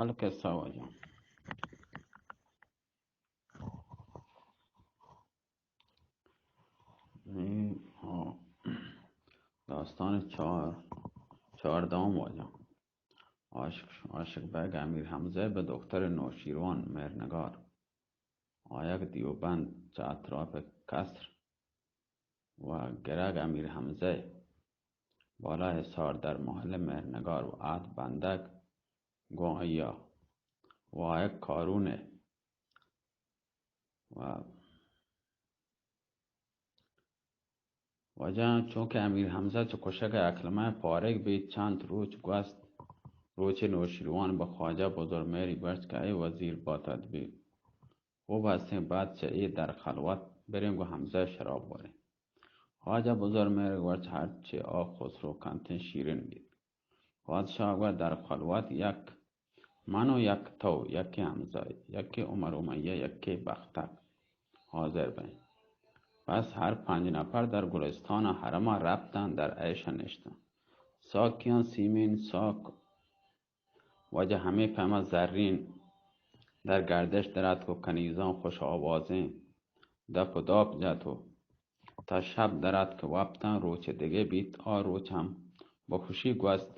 القصہ واجہ۔ اے، ہاں، داستان چار، چاردہم واجہ۔ عاشق، عاشق بیگ امیر حمزہ بہ دختر نوشیروان مہرنگار۔ آیگ دیوبند چہ اطراف قصر و گرگ امیر حمزہ بالا حصار در محل مہرنگار و عہد بندگ گوں آیا و آیگ کارون و واجہ، چونکہ امیر حمزہ چہ کشگ ء اکلمہ پارگ بیت، چنت روچ گوست، روچے نوشیروان بہ خواجہ بزرمہری گوشت کہ اے وزیر با تدبیر، خوب ہستیں بعد چہ اے در خلوت بریں گوں حمزہ شراب وریں۔ خواجہ بزرمہر گوشت ہرچے آ خسرو کنتیں شیرین بیت۔ پادشاہ گوشت در خلوت یک من و یک تو، یکے حمزہ، یکے عمر امیہ، یکے بختک حاضر بئیں۔ پس ہر پنج نفر در گلستان حرم رپتن، در عیش نشتن۔ ساکیان سیمین ساک واجہ ہمے پیما زرین در گردش دراتک و کنیزان خوش آوازیں دپ و داپ جت و تا شب دراتک وپتن، روچ دگہ بیت، آ روچ ہم بہ خوشی گوست۔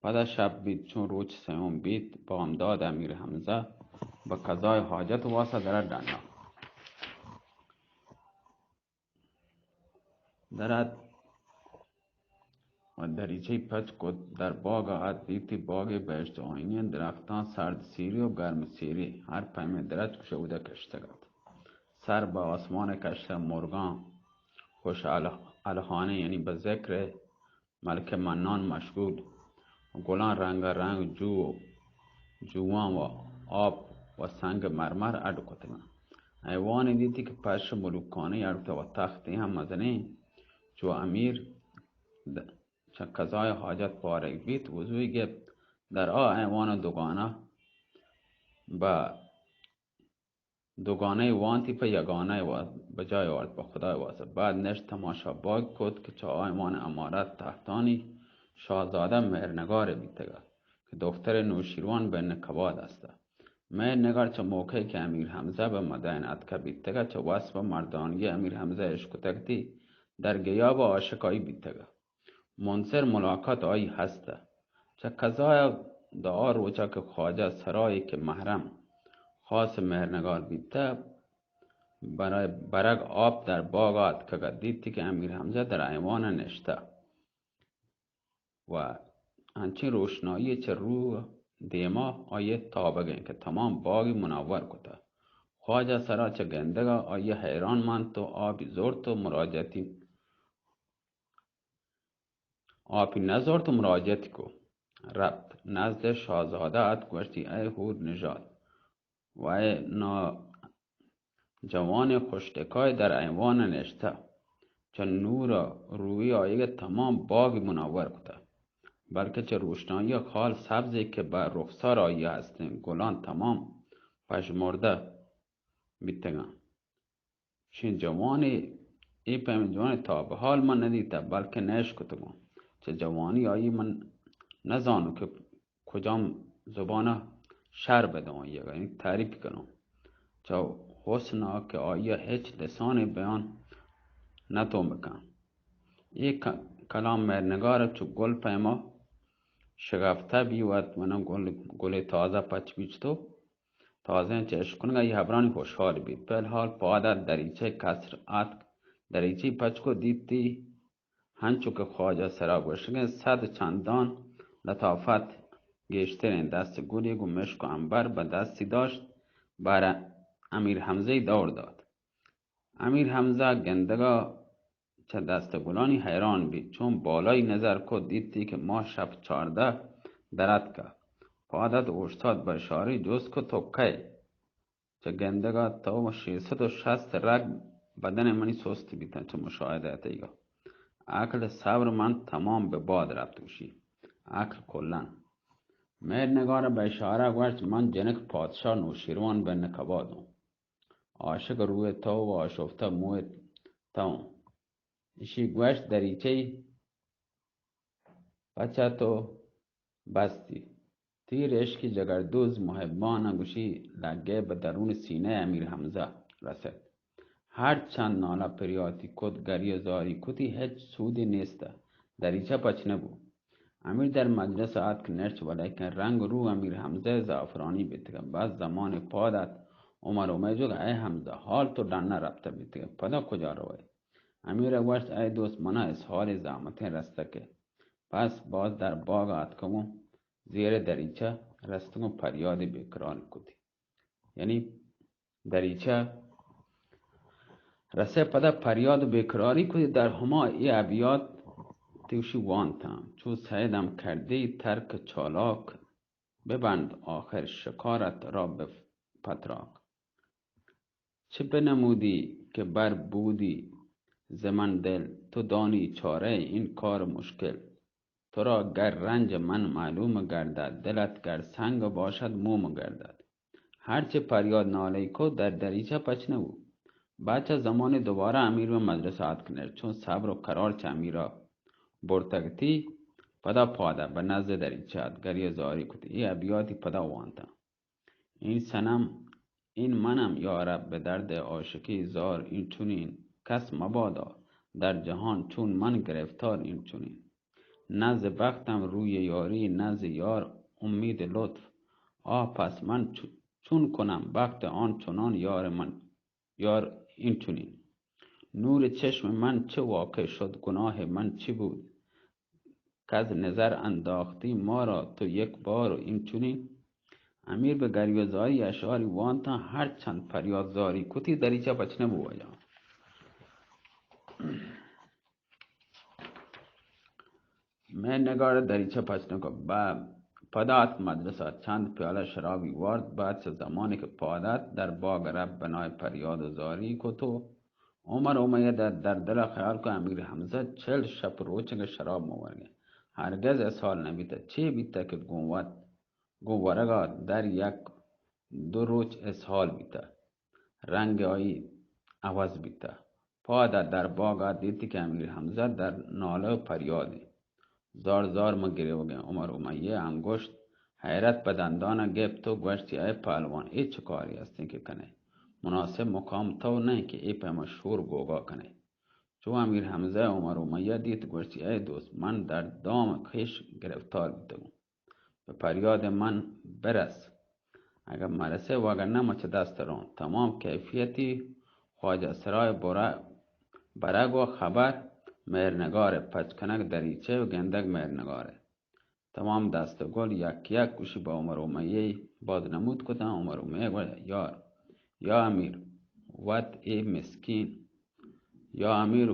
پدا شب بیت، چون روچ سیوم بیت، بامداد امیر حمزہ بہ قضای حاجت واسا درات ڈنا۔ درات و دریچہ پچ کت، در باگ ات، دیتی باگ بہشت آئینی، درختان سرد سیری و گرم سیری، ہر پیمیں درچک شودہ کشتگ ات۔ سر بہ آسمان کشتہ، مرگاں خوش الہ-، الہانے، یعنی بہ ذکر ملک منان مشغول۔ گلاں رنگا رنگ جو، جوان و آپ و سنگ مرمر اڈ کتگاں۔ ایوانے دیتی کہ پرش ملوکانی اڈ کتہ و تختے ہم مزنیں، چو امیر د-، چہ قضای حاجت پارگ بیت، وضوی گپت، در آ ایوان دوگانہ بہ دوگانہ وانتی پہ یگانہ وا-، بجای آورت پہ خدای واسطہ۔ بعد نشت تماشا باگ کت کہ چہ آیمان امارت تحتانی شاہزادہ مہرنگار بیتگا کہ دختر نوشیروان بن کباد استا۔ مہرنگار چہ موقعی کہ امیر حمزہ بہ مدائن اتکا بیتگا، چہ وصف مردانگی امیر حمزہ اشکتگتی در گیاب عاشقائی بیتگا۔ منظر ملاقات آئی ہست۔ چہ قضایا دعا روچا کہ خواجہ سرائے کہ محرم خاص مہرنگار بیتہ، برای برگ آپ در باگ آتکگا، دیتی کہ امیر حمزہ در ایوان نشتہ و انچیں روشنائی چہ رو دیما آئی تابگیں کہ تمام باگی منور کتہ۔ خواجہ سرا چہ گندگا آئی حیران منت و آبی زرت و مراجعتی آپی نزرت و مراجعتی کو۔ رپت نزد شاہزادہ ات، گوشتی، اے حور نژاد و اے نا جوان خوشتکای در ایوان نشتہ، چہ نور روی آیگ تمام باگ منور کتہ، بلکہ چہ روشنائی خال سبزے کہ بہ رخسار آئی ہستیں گلان تمام پژمردہ بیتگاں۔ چین جوانے، اے پیمیں جوانے تا بہ حال من ندیتہ، بلکہ نہ اشکتگوں۔ چہ جوانی آئی من نزانوں کہ کجام زبانا شر بدوں آئیگا، یعنی تعریف کنوں۔ چہ حسنا کہ آئی ہچ لسان بیان نتوں بکن۔ اے ک-، کلام مہرنگار چو گل پیما شگفتہ بی وت منا گل، گل تازہ پچ بیچتو۔ تازہ چہ اشکنگا ای ہبرانی خوشحال بیت۔ فی الحال پاد ات دریچہ قصر اتک، دریچہ پچ کو دیتی، ہنچو کہ خواجہ سرا گوشگیں صد چندان لطافت گیشتریں دست گلی گو مشک و عنبر بہ دستی داشت، بر امیر حمزہ دور دات۔ امیر حمزہ گندگا چہ دست گلانی حیران بیت، چون بالای نظر کت دیتی کہ ماہ شپ چاردہ دراتکہ۔ پاد ات اوشتات بہ اشاری جست کت تو کئے؟ چہ گندگا تو شش صد و شصت رگ بدن منی سست بیتن چہ مشاہدہ تئیگا۔ عقل صبر من تمام بہ باد رپت گوشی۔ عقل کلن۔ مہر نگار بہ اشارہ گوشت من جنک پادشاہ نوشیروان بن کبادوں۔ عاشق روئے تو و آشفتہ موئے تو۔ اشی گوشت دریچہ پچ ات و بستی۔ تیر عشقی جگردوز محبان ءَ گوشی لگے بہ درون سینہ امیر حمزہ رست۔ ہر چند نالہ پریاتی کت، گریہ زاری کتی، ہچ سودی نیست، دریچہ پچ نہ بو۔ امیر در مجلس آتک نشت، ولیکن رنگ رو امیر حمزہ زعفرانی بیتگ۔ بس زمان پاد ات، عمر امیہ جوگ، اے حمزہ، حال تو ڈن ءَ رپتہ بیتگ، پدا کجا روئے؟ امیر ءَ گوشت، اے دوست، منا اسحال زحمتیں رستہ کہ۔ پس باز در باگ آتکگوں، زیر دریچہ رستگوں، پریاد بیقرار کتی۔ یعنی دریچہ رسے پدا پریاد و بیقراری کتی۔ در ہما اے ابیات تیوشی وانتاں، چو سیدم کردی ترک چالاک، ببند آخر شکارت را به فتراک۔ چه بنمودی که بر بودی ز من دل، تو دانی چاره این کار مشکل۔ تو را گر رنج من معلوم گردد، دلت گر سنگ باشد موم گردد۔ ہرچے پریاد نالہ کو در دریچہ پچ نہ بو۔ بعد چہ زمانے دوبارہ امیر بہ مدرسہ آتک نشت، چون صبر و قرار چہ امیرا برتگتی، پدا پادہ بہ نزد دریچہ ات، گریہ زاری کت۔ اے ابیاتی پدا وانتاں۔ این صنم، این منم یا رب، به درد عاشقی زار این چنین، کس مبادا در جهان چون من گرفتار این چنین. نه ز بختم روی یاری، نه ز یار امید لطف. آه، پس من چ-، چون کنم بخت آن چنان یار من، یار این چنین. نور چشم من چه واقع شد، گناه من چی بود؟ کز نظر انداختی ما را تو یک بار و این چنین. امیر بہ گریہ زاری اشعاری وانتاں، ہر چند پریاد زاری کتی، دریچہ پچ نہ بو۔ واجہ مہر نگار دریچہ پچ نہ کو۔ با-، پدا ات مدرسہ، چند پیالہ شرابی وارت، بعد چہ زمانے کہ پاد ات، در باگ رب بنائے پریاد و زاری کت و عمر امیہ در، در دل خیال کو امیر حمزہ چل شپ روچ کہ شراب مورگے۔ ہرگز اسحال نبیتہ۔ چے بیتہ کہ گوں وت، گوں ورگا در یک دو روچ اسحال بیتہ۔ رنگ آئی عوض بیتہ۔ پادا در باگا دیتی کہ امیر حمزہ در نالہ و پریادے۔ زار زار من گریوگیں۔ عمر امیہ انگشت حیرت پہ دندانا گپت و گوشتی، اے پہلوان، اے چہ کارے ہستیں کہ کنے؟ مناسب مقام تو نہ کہ اے پیما شور گوگا کنے۔ چو امیر حمزہ عمر امیہ دیت، گوشتی، اے دوست، من در دام خویش گرفتار بیتگوں۔ بہ پریاد من برس۔ اگہ مرسے وگرنہ من چہ دست رون۔ تمام کیفیتی خواجہ سرائے برا-، برگ و خبر مہرنگار پچ کنگ دریچہ و گندگ مہرنگار۔ تمام دست گل یک یک گوشی بہ عمر امیہ باز نمود کتاں۔ عمر امیہ گوشت، یار، یا امیر، وت اے مسکین، یا امیر،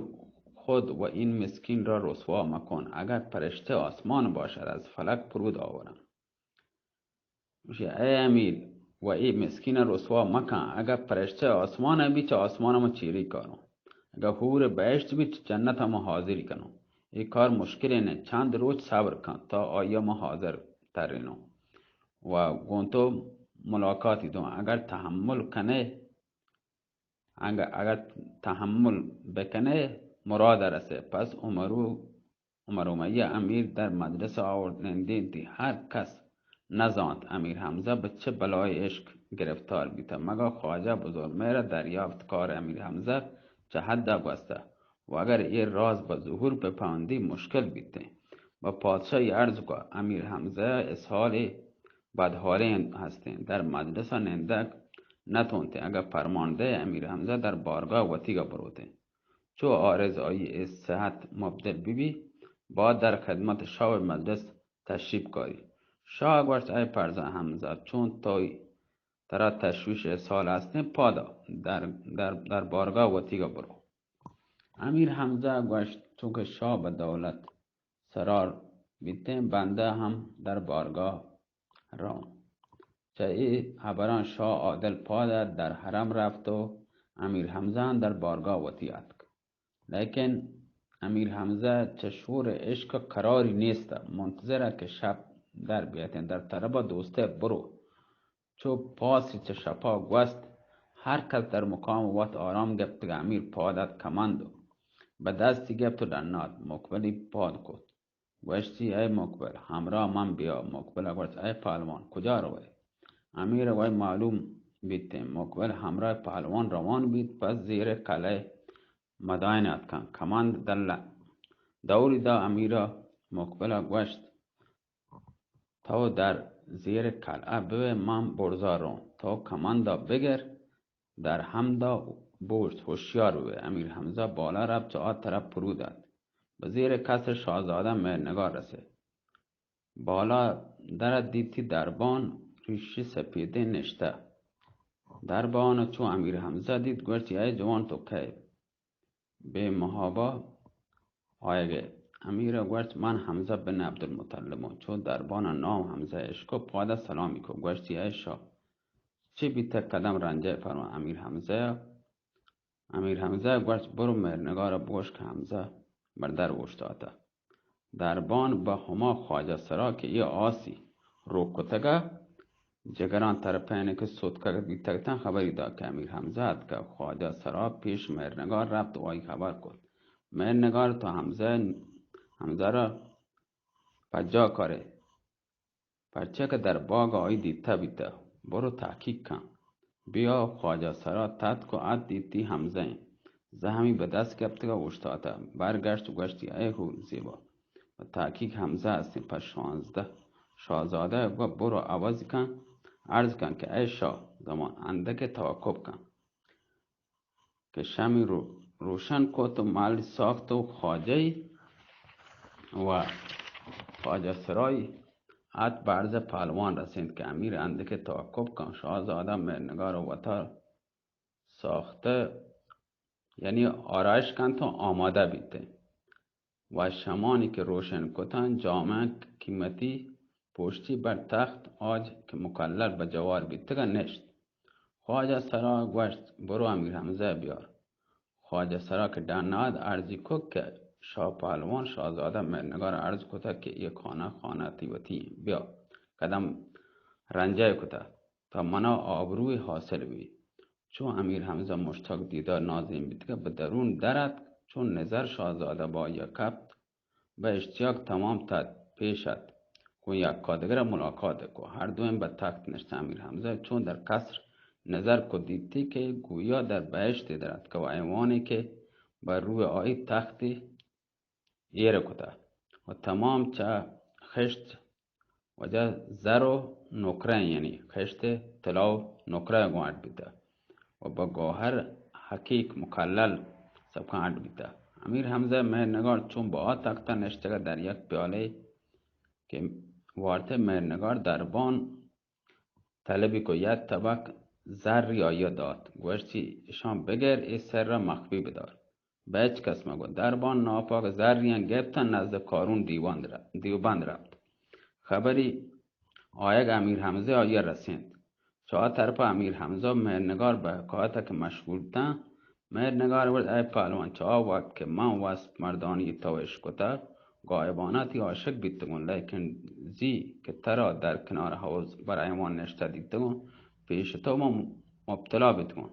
خود و این مسکین را رسوا مکن، اگر پرشتہ آسمان باشد، از فلک فرود آورم۔ گوشی، اے امیر، و اے مسکین رسوا مکن، اگر پرشتہ آسمان بی، چہ آسمان ما چیری کاروں، اگر حور بہشت بی، چہ جنت ما حاضری کنوں۔ اے کار مشکلے نہ، چند روچ صبر کن، تا آیا ما حاضر ترینوں و گوں تو ملاقاتی دوں۔ اگر تحمل کنے، اگر، اگر تحمل بکنے، مراد رسے۔ پس عمرو، عمر امیہ امیر در مجلس آورت نندینتی۔ ہر کس نزانت امیر حمزہ بہ چہ بلائے عشق گرفتار بیتہ، مگہ خواجہ بزرگ مہر دریافت کار امیر حمزہ چہ حد گوستہ و اگر اے راز بہ ظہور بپہندی مشکل بیتیں۔ بہ پادشاہی عرض کو، امیر حمزہ اسحال بدحالیں ہستیں، در مجلس نندگ نتونتیں، اگہ پرمان دے امیر حمزہ در بارگاہ وتیگا بروتیں۔ چو عارض آئی اے صحت مبدل ببی، با در خدمت شاہ مجلس تشریف کاری۔ شاہ گوشت، اے فرزند حمزہ، چون توئی ترا تشویش اسحال ہستیں، پادا در، در، در بارگاہ وتیگا برو۔ امیر حمزہ گوشت، چونکہ شاہ بہ دولت سرار بیتیں، بندہ ہم در بارگاہ رون۔ چہ اے ہبراں شاہ عادل پاد ات، در حرم رفت و امیر حمزہ ہم در بارگاہ وتی آتک۔ لیکن امیر حمزہ چہ شور عشق قراری نیست، منتظر ات کہ شپ در بیاتیں، در طلب دوستے برو۔ چو پاسی چہ شپا گوست، ہر کس در مقام وت آرام گپتگ۔ امیر پاد ات کمند و بہ دستی گپت و ڈنات، مقبلی پاد کت۔ گوشتی، اے مقبل، ہمراہ من بیا۔ مقبل ءَ گوشت، اے پہلوان، کجا روئے؟ امیر ءَ وئی معلوم بیتیں۔ مقبل ہمراہ پہلوان روان بیت، پس زیر کلئے مدائن اتکاں۔ کمند دل دوری دا امیر ءَ۔ مقبل ءَ گوشت، تو در زیر کلہ ببئے، من برزا رون۔ تو کمند ءَ بگر، در ہمدا بوشت، ہوشیار ببئے۔ امیر حمزہ بالا رفت، چہ آ طرف فرود ات۔ بہ زیر قصر شاہزادہ مہرنگار رسیت۔ بالا در ات، دیتی دربان ریشی سپیدیں نشتہ۔ دربان چو امیر حمزہ دیت، گوشتی، اے جوان، تو کئے؟ بے محابا آیگ ءَ۔ امیر ءَ گوشت، من حمزہ بن عبدالمطلب آں۔ چو دربان ءَ نام حمزہ اشکت، پاد ءَ سلامی کت، گوشتی، اے شاہ، چی بیتگ؟ کدام رنجے؟ فرمان۔ امیر حمزہ ءَ، امیر حمزہ ءَ گوشت، برو مہرنگار ءَ بگوش کہ حمزہ بر در اوشتاتہ۔ دربان بہ ہما خواجہ سرا کہ اے آسی روک کتگ ءَ جگراں ترپین کہ سوتکگ بیتگ اتاں، خبری دات کہ امیر حمزہ اتکگ۔ خواجہ سرا پیش مہرنگار رفت و آئی خبر کت۔ مہرنگار، تو حمزہ، حمزہ را پجا کارے، پرچا کہ در باگ آئی دیتہ بیتہ۔ برو تحقیق کن۔ بیا خواجہ سرا تتک و ات، دیتی حمزہ ایں۔ زہمی بہ دست گپتگ ءَ اوشتاتہ۔ برگشت و گوشتی، اے ہور زیبا! و تحقیق حمزہ ہستیں۔ پہ شانزدہ شاہزادہ ءَ گو، برو عوض کن، عرض کن کہ اے شاہ زمان، اندکے توقف کن کہ شمی رو-، روشن کت و مال ساخت و خواجہ و خواجہ سرای ات، بہ عرض پہلوان رسینت کہ امیر اندکے توقف کن۔ شاہزادہ مہرنگار وتا ساختہ، یعنی آرائش کنت و آمادہ بیت و شمانی کہ روشن کتن، جامہ قیمتی پوشتی، بر تخت آج کہ مکلل بہ جوار بیتگ ءَ نشت۔ خواجہ سرا گوشت، برو امیر حمزہ بیار۔ خواجہ سرا کہ ڈن ات، عرضی کت کہ شاہ پہلوان، شاہزادہ مہرنگار عرض کتگ کہ اے خانہ خانہ تی وتی ایں، بیا۔ کدام رنجے کتہ، تا منا آبروی حاصل بی۔ چو امیر حمزہ مشتاق دیدار نازین بیتگ ءَ، بہ درون در اتک، چو نظر شاہزادہ بہ آئی ءَ کپت، بہ اشتیاق تمام تت پیش ات، گوں یکادگر ءَ ملاقات ءَ کو۔ ہر دوئیں بہ تخت نشتہ۔ امیر حمزہ چون در قصر نظر کو، دیتی کہ گویا در بہشتے در اتکہ و ایوانے کہ بہ روی آئی تختے ایر کتہ و تمام چہ خشت وجہ زر و نکرہ، یعنی خشت طلا و نکرہ گوں اڈ بیتہ و بہ گوہر حقیق مکلل سبکاں اڈ بیتہ۔ امیر حمزہ مہرنگار چون بہ آ تخت ءَ نشتگ ءَ، در یک پیالے کہ وارتہ، مہرنگار دربان طلبی کو، یک تبک زری آئی ءَ دات، گوشتی، اشاں بگر، اے سر ءَ مخفی بدار۔ بہ ہچ کس مگو۔ دربان ناپاک زریاں گپت ءُ نزد کارون دیوان در-، دیوبند رپت۔ خبری آیگ امیر حمزہ آئی ءَ رسینت۔ چہ آ طرف ءَ امیر حمزہ ءُ مہرنگار بہ حکایت ءَ کہ مشغول بوتاں۔ مہرنگار گوشت، اے پہلوان، چہ آ وقت کہ من وسپ مردانی تو اشکتگ، گائبانہ تئی عاشق بیتگوں، لیکن زی کہ ترا در کنار حوض بر ایوان نشتہ دیتگوں، پیش تو من مبتلا بیتگوں۔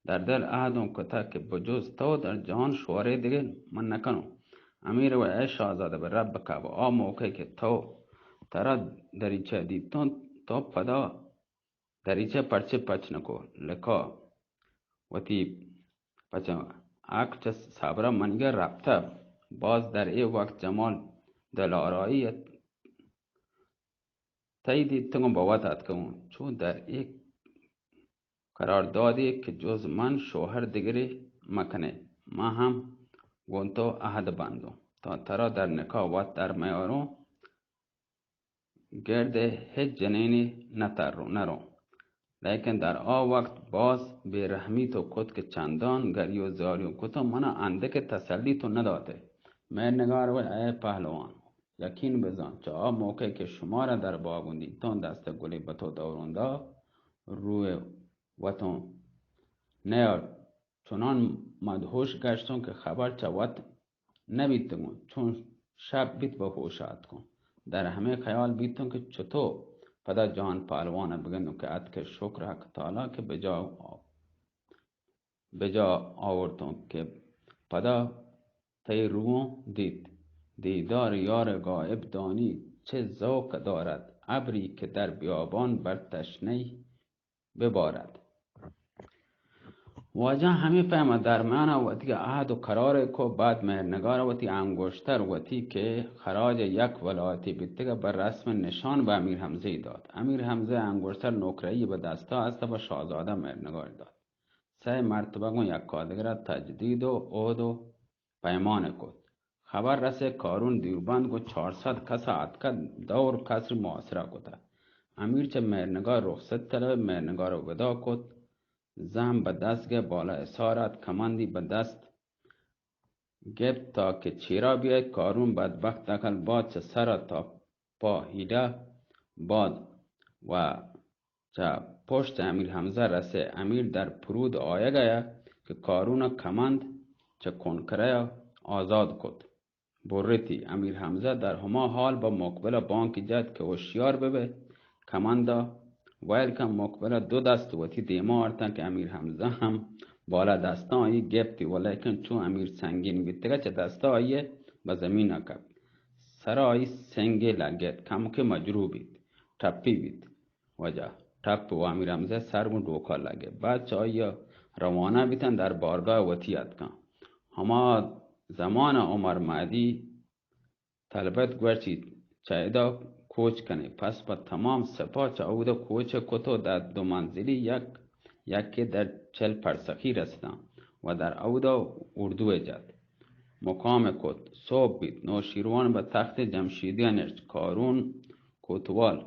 در دل عہدوں کتگ کہ بجز تو در جہان شوہرے دگہ من نکنوں۔ امیر گوشت، اے شاہزادہ، بہ رب کعبہ، آ موقعے کہ تو ترا دریچہ دیتوں، تو پدا دریچہ پرچے پچ نکو؟ لکا وتی پچ، حق چہ صبرا منیگا رپتہ، باز در اے وقت جمال دلارایی ات۔ تئی دیتگوں بہ وت اتکگوں، چو در اے قراردادے کہ جز من شوہر دگرے مکنے، من ہم گوں تو عہد بندوں، تا ترا در نکاح وت در میاروں، گرد ہچ جنینے نہ تروں، نہ روں۔ لیکن در آ وقت باز بے رحمی تو کت کہ چندان گریو زاریو کتوں، منا اندکہ تسلی تو نداتے۔ مہرنگار گوشت، اے پہلوان، یقین بزان، چہ آ موقعے کہ شمارا در باگوں دیتوں، دست گلے بہ تو دوروں دا، روئے وتوں نیارت۔ چنان مدہوش گشتوں کہ خبر چہ وت نہ بیتگوں، چون شپ بیت بہ ہوش اتکوں۔ در ہمے خیال بیتوں کہ چتو پدا جان پہلوان ءَ بگندوں کہ اتکہ، شکر حق تعالی کہ بجا، بجا آورتوں کہ پدا تئی رووں دیت۔ دیدار یار غائب دانی چه ذوق دارد، ابری که در بیابان بر تشنه‌ای ببارد. واجہ ہمے پیم ءَ درمیان ءَ وتی عہد و قرار کو، بعد مہرنگار ءَ وتی انگشتر وتی کہ خراج یک ولایتی بیتگ ءَ بہ رسم نشان بہ امیر حمزہ ءَ دات. امیر حمزہ ءِ انگشتر نوکرئی بہ دستا است ءَ بہ شاہزادہ مہرنگار دات. سئے مرتبہ گوں یکادگر ءَ تجدید و عہد و پیمان کت. خبر رسے کارون دیوبند گوں چار سد کس ءَ اتکہ، دور قصر محاصرہ کتہ. امیر چہ مہرنگار رخصت طلب، مہرنگار ءَ وداع کت. زہم بہ دست گئے، بالا حصار ات، کمندی بہ دست گپت تا کہ چیرا بیایت. کارون بدبخت دخل بات، چہ سر ءَ تا پا ہیڈہ باد و چہ پشت امیر حمزہ رسے. امیر در پرود آیگ ءَ کہ کارون ءَ کمند چہ کنکرہ ءَ آزاد کت، برتی. امیر حمزہ در ہما حال بہ مقبل ءَ بانکی جت کہ ہوشیار ببے، کمند ءَ ویل کن. مقبل ءَ دو دست وتی دیما آرتن کہ امیر حمزہ ہم بالا دستاں آئی گپتی، ولیکن چون امیر سنگین بیتگ ءَ چہ دستا آئی بہ زمین ءَ کپت. سر ءَ آئی سنگے لگت، کمکے مجروح بیت، ٹپی بیت. واجہ ٹپ و امیر حمزہ سر گوں ڈوکا لگے. بعد چہ آئی ءَ روانہ بیتن در بارگاہ وتی اتکاں. ہما زمان ءَ عمر مہدی طلبت گوشتی چہ ادا کوچ کنے. پس پہ تمام سپاہ چہ اودا کوچ کت و در دو منزلی یک یکے در چل پرسخی رستاں و در اودا اردو جت. مقام کت. صبح بیت. نوشیروان بہ تخت جمشیدی نشت. کارون کوتوال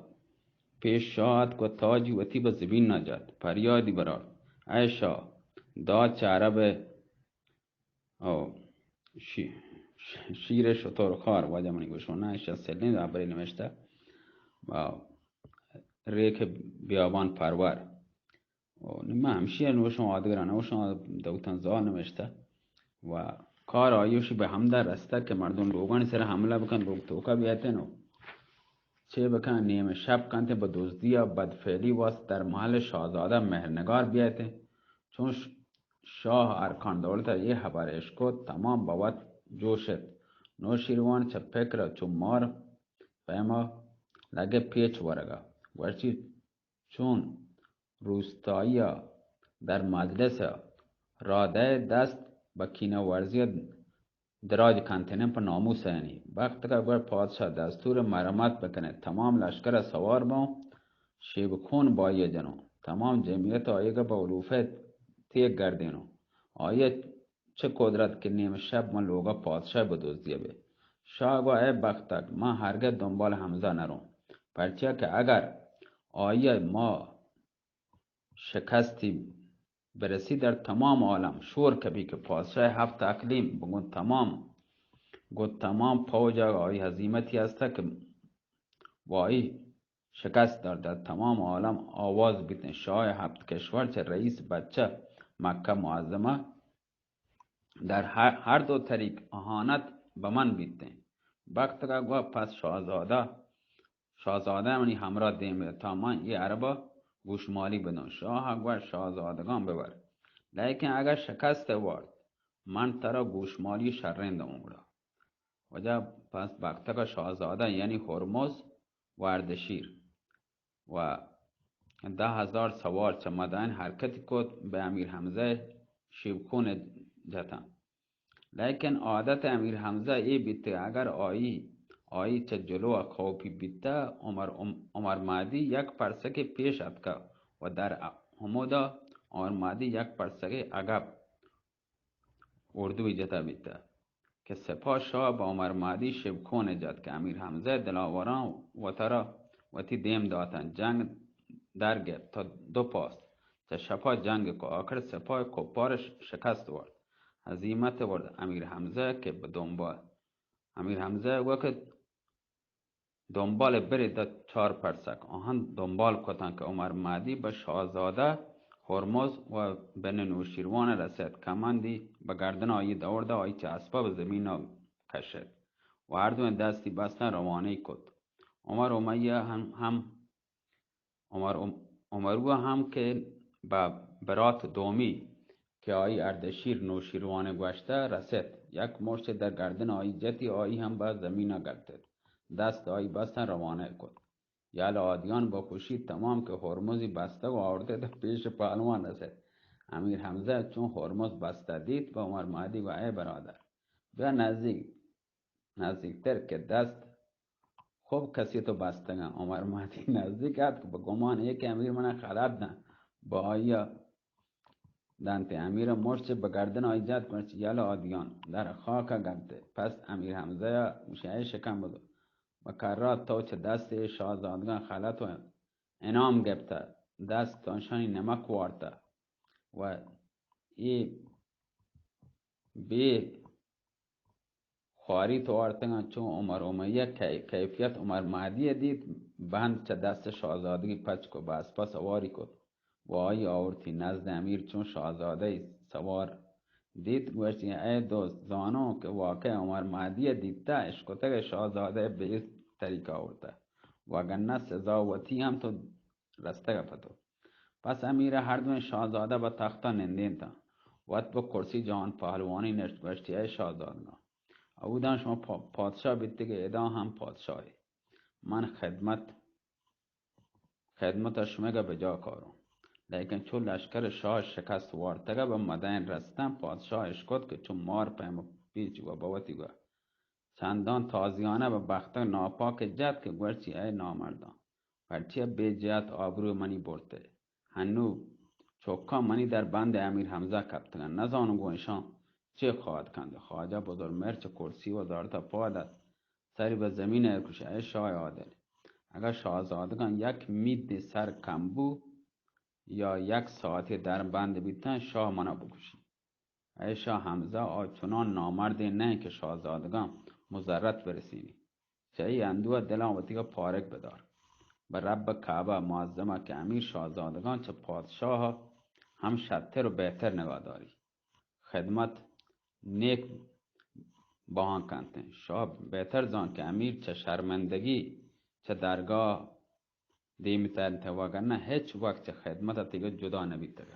پیش شاہ اتک و تاجی وتی بہ زمین نہ جت. پریادی برارت، اے شاہ، داد چہ عرب او شی-، شیر شتر خار. واجہ منی گوشو نہ، ایشا سلین دا بری نوشتہ. ریک بیابان پرور. او نی من ہمشی نوشوں آدگران، نوشوں دوتن زال نوشتہ. و کار آیوشی بہ ہمدا رستہ کہ مردم لوگانی سر حملہ بکن، لوگ توکا بیاتن و چے بکن، نیم شپ کنت بہ دزدی ء بدفعلی واست در محل شاہزادہ مہرنگار بیایت. چون ش-، شاہ ارکان دولت ء اے ہبر اشکت، تمام بہ وت جوش ات. نوشیروان چہ پکر ء چو مار پیما لگے پیچ ورگ ء گوشتی، چون روستائی ء در مجلس ء را دئے دست بہ کینہ ورزی ء دراج کنتنیں پہ ناموس ء یعنی. بخت ء گوشت، پادشاہ دستور مرمت بکنے، تمام لشکر ء سوار بوں، شیب خون بائی ء جنوں، تمام جمعیت ء آئیگ ء بہ علوفہ تیگ گردینوں. آئی ء چہ قدرت کہ نیم شپ من لوگ ء پادشاہ بدزدی ء بے. شاہ گو، اے بختک، من ہرگز دنبال حمزہ نروں، پرچیا کہ اگر آئی ء ما شکستی برسی در تمام عالم شور کپی کہ پادشاہ ہفت اقلیم بگون تمام، گو تمام فوج ء آئی ہزیمتی ہستہ کہ وائی شکست دار در تمام عالم آواز بیتیں، شاہ ہفت کشور چہ رئیس بچہ مکہ معظمہ در ہر، ہر دو طریق اہانت بہ من بیتیں. بختگا گوا پس شاہزادہ، شاہزادہ منی ہمراہ دیم بہ تا من اے عربا گوشمالی بدوں. شاہ گوا شاہزادگان ببر، لیکن اگر شکست وارت من ترا گوشمالی شرین دوں گڑا. واجہ پس بختگا شاہزادہ یعنی ہرمز و اردشیر و دہ ہزار سوار چہ مدائن حرکت کت، بہ امیر حمزہ شیبکون جتاں. لیکن عادت امیر حمزہ اے بیت کہ اگر آئی، آئی چہ جلو ء خوفی بیتہ، عمر، عمر مہدی یک پرسکے پیش اتکہ و در ہمودا عمر مہدی یک پرسکے عقب اردوی جتا بیتہ کہ سپاہ شاہ بہ عمر مہدی شبکون جت کہ امیر حمزہ دلاوراں وترا وتی دیم داتن. جنگ در گپت تا دو پاس چہ شپا جنگ کو، آخر سپاہ کپار ش-، شکست ورد، ہزیمت ورد. امیر حمزہ کہ بہ دنبال، امیر حمزہ وقت دنبال برے دہ چار پرسک آہان دنبال کتاں کہ عمر مہدی بہ شاہزادہ ہرمز و بن نوشیروان رسیت. کمندی بہ گردن آئی دور دہ، آئی چہ اسپا بہ زمین کشت و ہر دوئیں دستی بستن روانہ کت. عمر امیہ ہم، ہم عمر، عمرو ہم کہ بہ برات دومی کہ آئی اردشیر نوشیروان گوشتہ رست، یک مشت در گردن آئی جتی، آئی ہم بہ زمین گپتت، دست آئی بستن روانہ کت۔ یل آدیان با خوشی تمام کہ ہرمزی بستگ و آورتت پیش پہلوان رست۔ امیر حمزہ چون ہرمز بستہ دیت، بہ عمر مہدی گو اے برادر، بیا نزدیک، نزدیکتر کہ دست خوب کسی تو بستگاں۔ عمر مہدی نزدیک آتک، بہ گمان اے کہ امیر منا خلعت دن، بہ آئی دنت۔ امیر مشت بہ گردن آئی جت، گوشت یل آدیان در خاک گپتہ۔ پس امیر حمزہ گوشی اے شکم بدو، بہ کرات تو چہ دست اے شاہزادگان خلعت و انعام گپتہ، دست تانشانی نمک وارتہ و اے بے خواری توارتگاں۔ چون عمر امیہ کیفیت عمر مہدی دیت، بند چہ دست شاہزادگی پچ کو، بہ اسپا سواری کت و آئی آورتی نزد امیر۔ چون شاہزادہ سوار دیت، گوشتی اے دوست، زانوں کہ واقع عمر مہدی دیتہ، اشکتگ شاہزادہ بے طریقہ آورتہ، وگرنہ سزا وتی ہم تو رستگ پہ تو۔ پس امیر ہر دوئیں شاہزادہ بہ تخت نندینتاں، وت بہ کرسی جوان پہلوانی نشت، گوشتی اے شاہزادگاں، اوداں شما پا-، پادشاہ بیتگے، ادا ہم پادشاہے۔ من خدمت، خدمت شمگا بجا کاروں۔ لیکن چو لشکر شاہ شکست وارتگا بہ مدین رستن، پادشاہ اشکت کہ چو مار پیم پیچ و بوتی گو چندان تازیانہ بہ بختک ناپاک جت کہ گوشتی اے نامردان، پرچیا بے جہت آبرو منی برتے؟ ہنو چکاں منی در بند امیر حمزہ کپتگن، نزانوں گوں اشاں چے خواہد کنت۔ خواجہ بزرگ مہر چہ کرسی وزارت پاد ات، سری بہ زمین ء کش، اے شاہ عادل، اگاں شاہزادگان یک میدے سر کم بو یا یک ساعتے در بند بیتن، شاہ منا بکشی۔ اے شاہ حمزہ، آ چنان نامردے نہ کہ شاہزادگان مضرت برسینی۔ چہ اے اندوہ دلاں وتیگا پارگ بدار۔ بہ رب کعبہ معظمہ کہ امیر شاہزادگان چہ پادشاہ ہم شتر و بہتر نگاہ داری۔ خدمت نیک بہان کنتیں۔ شاہ بہتر زان کہ امیر چہ شرمندگی چہ درگاہ دیم ترنت، وگرنہ ہچ وقت چہ خدمت ء تیگہ جدا نہ بیتگ۔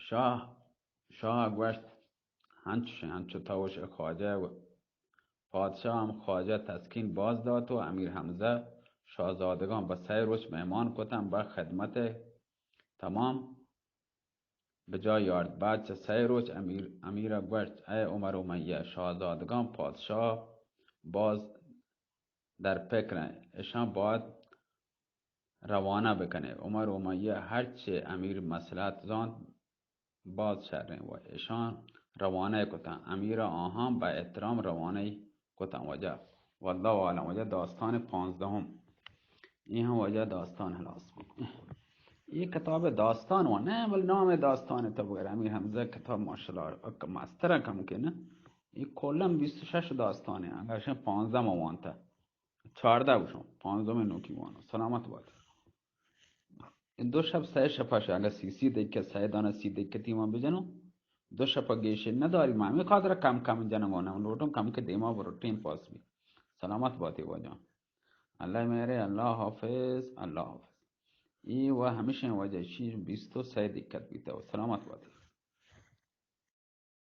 شاہ، شاہ گوشت، ہنچش، ہنچو تو گوش خواجہ۔ پادشاہ ہم خواجہ تسکین باز دات و امیر حمزہ شاہزادگان بہ سئے روچ مہمان کتن، بہ خدمت تمام بجا یارت۔ بعد چہ سئے روچ امیر، امیر ء گوشت، اے عمر امیہ، شاہزادگان پادشاہ باز در پکر انت، اشاں باید روانہ بکنے۔ عمر امیہ ہرچے امیر مصلحت زانت، باز شریں و اشاں روانہ کتن۔ امیر ء آہاں بہ احترام روانہ کتن۔ واجہ، واللہ عالم، واجہ داستان پانزدہم۔ اے ہم واجہ داستان ہلاس بوت۔ اے کتاب داستان و نہ، بل نام داستان تو بگر امیر حمزہ کتاب ماشاءاللہ مستر کم کے نا۔ اے کلن بیست و شش داستان ہے، اگر شن پانزدہ ما وانتا۔ چاردہ گوشوں، پانزدہ میں نوکی وانو۔ سلامت بات۔ دو شپ سئے شپ اش، اگہ سی سی دقیقہ، سئے دانہ سی دقیقہ تیما بجنوں، دو شپ گیش نداری۔ ما ہمیں خاطر کم کم جنگوں، نہ لوٹوں کم کے دیما برو، ٹیم پاس بی۔ سلامت باتی واجہ۔ اللہ میرے، اللہ حافظ، اللہ حافظ۔ ای و ہمیشہ واجہ شی بیست و سئے دقیقہ بیتا و سلامت باتی۔